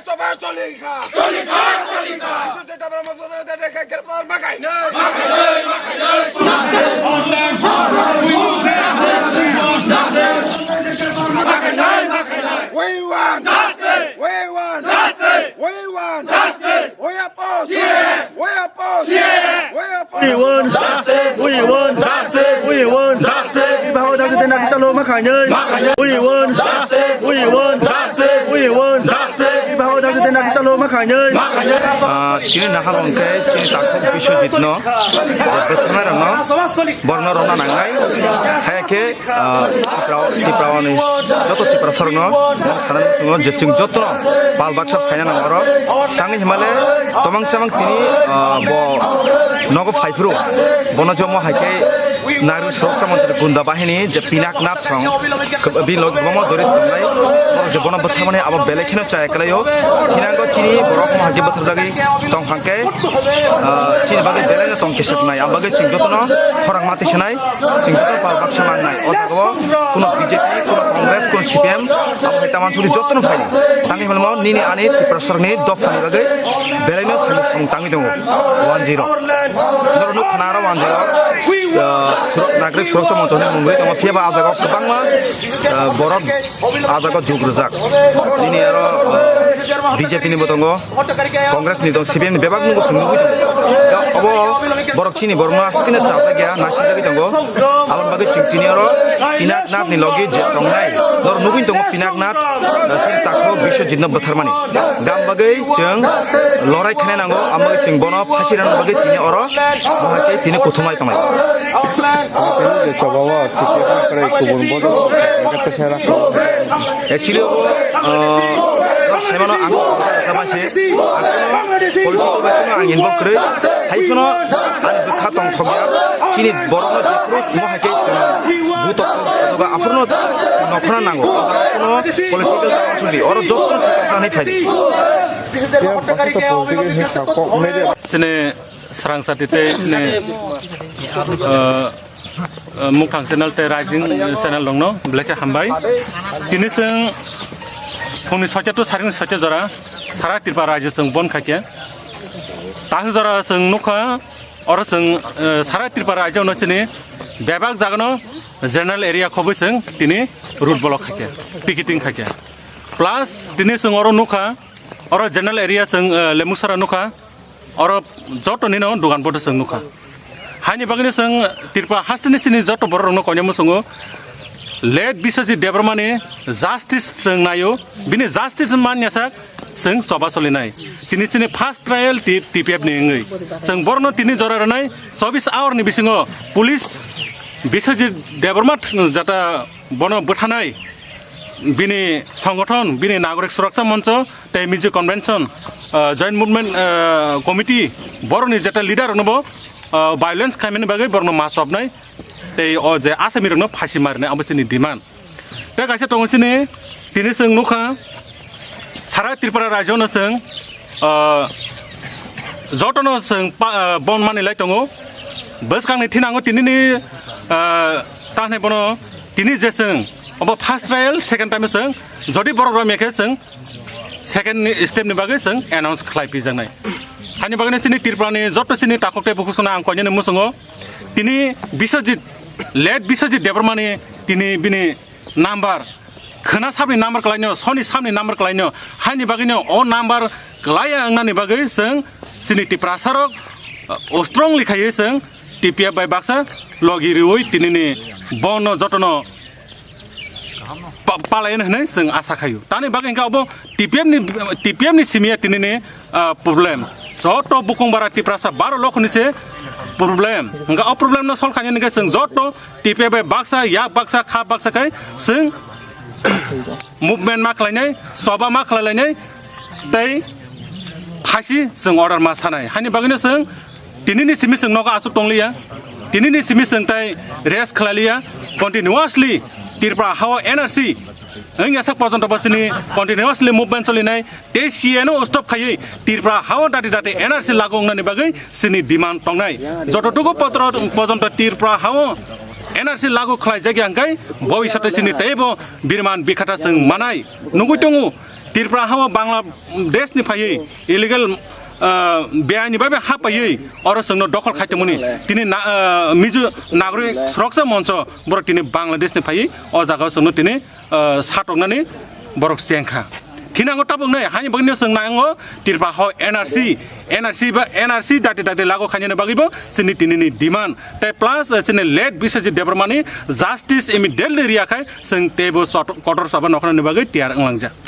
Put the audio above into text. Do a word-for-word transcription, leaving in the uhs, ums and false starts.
Soba solikha. Solikha, solikha. Sujita Brahma Buddha Dede ke greptar ma khainai. Ma khainai, ma khainai. Ma khainai, ma khainai. We want justice. We want justice. We want justice. We oppose. We oppose. We oppose. We want justice. We want justice. We want justice. Bahawa dagi tena kita lo ma khainai. We want justice. We want justice. We want justice. Bahawa dagi tena kita lo ma khainai. Ah, chini nahal hwnkhe chini takhuk Biswajit no, je bwtharnai rokno, borno rwna nangnai. Haya khe ah, Tipra, Tipra ni joto Tiprasarokno sanani chungo je chwng jotono pal baksa phaina nango oro. Tangwi himale tomang chamang tini, ah, bo nogo phaiphuru bono jomo hai khe Nairu Suroksha Montri Gunda Bahini je Pinak Nath song bini logi kwbangma jori tongnai. Borok je bono bwtharmani abo belai kheno chaya kwlaio. Thinango chini borok mo hai khe bwtharjagwi tong hwnkhe, ah, chini bagwi belai no tong kesepnai. Ang bagwi chwng jotono khorang mati sanai. Chwng joto pal baksa mangnai. O jaga o kuno B J P, kuno Congress, kuno C P M, abo hai taman suri jotono phai. Tangwi hwnmo nini ani Tiprasarokni dophani bagwi belaino samung tangwi tongo. One zero. Norok nuk khna aro one zero. Ah, surok-, Nagrik Suroksha Monchoni mungwi tongo. Phiya ba ah jaga o kwbangma, ah, borok ah jaga o jug rwjak. Nini aro, ah, B J P ni bo tongo. Congress ni dol, C P M ni bebak nungbo chwng nugwi tongo. Da obo borok chini borokno aswk khe no chajak ya, nasijagwi tongo. Aboni bagwi chwng tini oro Pinak Nath ni logi je tongnai, norok nugwi tongo Pinak Nath, da chini takhuk Biswajit no bwtharmani. Gam bagwi chwng lorai khainai nango, aboni bagwi chwng bono phasi rwna bagwi tini oro mohai tei tini kuthumlai tonglai. Tini je choba o, tini kwrwi kubun bodol, hwnkhe teisa rakha. Actually, obo, ah, nok saimano ang kama se, political bai kheno ang involve kwrwi, hai phano ani bwkha tongthok ya, chini borokno jephru mo hai khe chwng butok tongthok aphurno nokhorna nango, phano political tongthok di, oro joto sanai phai di. Sini Srangsati tei sini, ah, ah, Mukhang channel tei Rising channel rokno belai khe hambai. Tini chwng phungni soita to saringni soita jora sara Tripura rajyo chwng bon khaikhe. Tahi jora chwng nukha, oro chwng, ah, sara Tripura rajyo no chini bebak jagano general area khobwi chwng tini road block khaikhe, picketing khaikhe. Plus tini chwng oro nukha, oro general area chwng, ah, Lemusara nukha. Oro joto nino dugan bodo chwng nukha. Haini bagwino chwng Tripura hasteni sini joto borok rokno koinai muchungo. Late Biswajit Debbarmani justice chwng naio. Bini justice manya sak chwng choba solinai. Tini sini first trial ti-, T P F ni wngwi. Chwng borokno tini jora rwnai chobbish hour ni bisingo police Biswajit Debbarma th-, jata bono bwthanai. Bini songothon, bini Nagorik Suraksha Moncho tei Mizo Convention, ah, Joint Movement, ah, Committee, borokni jeta leader rokno bo, ah, violence khaimani bagwi borokno ma chobnai tei o je asami rokno phasi marinai, abo chini demand. Tei kaisa tongo chini, tini chwng nukha, sara Tripura rajyo no chwng, ah, jotono chwng pa-, ah, bon manwi lai tongo. Bwskangni thinango tinini, ah, tahnai bono tini je chwng obo first trial, second time chwng jodi borok romya khe chwng second ni step ni bagwi chwng announce khlai pijaknai. Hani bagwi chini Tripura ni joto chini takhuk tei bukhuk songno ang koinani muchungo tini Biswajit, late Biswajit Debbarmani tini bini number, khwna sabni number kwlaino, soni sabni number kwlaino, haini bagwino o number kwlaiya wngnani bagwi chwng chini Tiprasarok, uh, strongly khaiwi chwng T P F bai baksa logi riwi tinini bono jotono pa-, palayan hwnwi chwng asa khaio. Tani bagwi hwnkhe obo T P F ni, T P F ni simiya tinini ah, problem. Joto bukung bara Tiprasa baro lokhoni se problem. Hwnkha o problem no solve khaina hwnkhe chwng joto T P F bai baksa, yak baksa, kha baksa khai chwng movement ma khlainai, soba ma khlailainai tei phaisi chwng order ma sanai. Hani bagwino chwng tinini simi chwng nogo aswk tongliya, tinini simi chwng tai rest khlailiya, continuously Tripura hao N R C wngya sak porjonto bo chini continuously movement cholinai. Tei C A no stop khaiwi Tripura hao dati dati N R C lagu wngnani bagwi chini demand tongnai. Jototugu potro-, porjonto Tripura hao N R C lagu khlaijakya hwnkhe bobisyoto chini teibo birman bikhata chwng manai. Nugwi tongo Tripura hao Bangladesh ni phaiwi illegal, ah, beyani babe ha paiwi oro chwngno dokhol khai tongmani. Tini na-, ah, Mizo Nagorik Sroksa Moncho borok tini Bangladesh ni phaiwi o jaga o chwngno tini, ah, satoknani borok chengkha. Thinango tabuknai hani bagwino chwng nango Tripura hao N R C, N R C ba N R C dati dati lago khainani bagwibo chini tinini demand. Tai plus, eh, chini late Biswajit Debbarmani justice immediately riyakhai chwng teibo chot-, kotor saba nokhnani bagwi tiyar wnglangjak.